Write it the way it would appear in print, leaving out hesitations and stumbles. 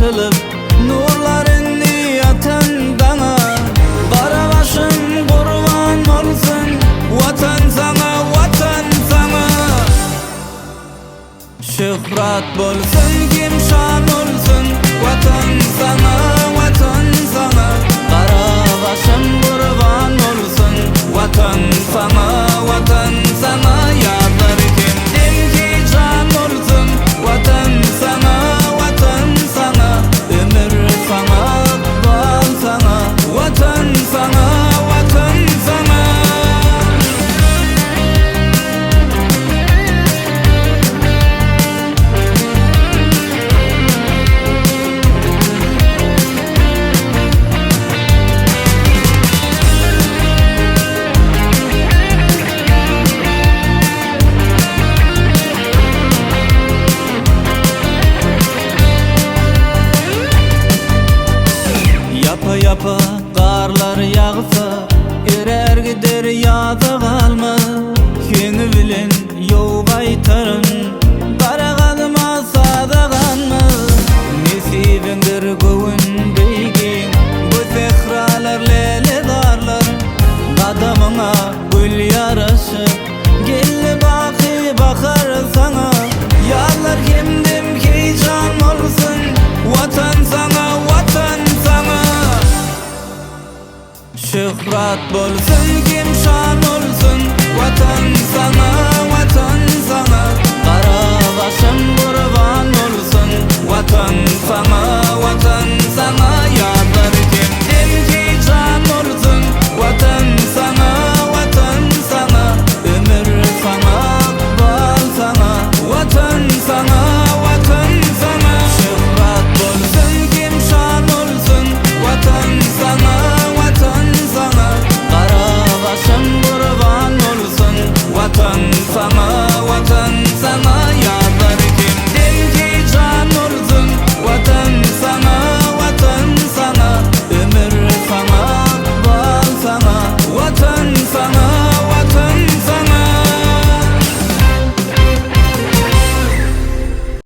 Açylyp, nurlar indi atan daňa. Gara başym gurban bolsun, Watan saňa, Watan saňa. Şöhrat bolsun kim şan bolsun, Watan saňa, Watan saňa. Gara başym gurban bolsun, Watan saňa, Watan saňa. Ýazlar hemdem heýjan bolsun, Watan saňa, Watan saňa. Ömür saňa, ykbal saňa, Watan saňa, Watan saňa. Ýapa-ýapa garlar ýagsa, Erär gider ýada galmaz. Heňi bilen ýow gaýtaryn, Gara gazma saza ganmaz. Nesibiňdir göwün beýgiň, Bu sähralar lälezarlar. Gadamyňa gül ýaraşyp, Geldi baky bahar saňa. Ýazlar hemdem heýjan bolsun, Watan saňa, Watan saňa. Şöhrat bolsun.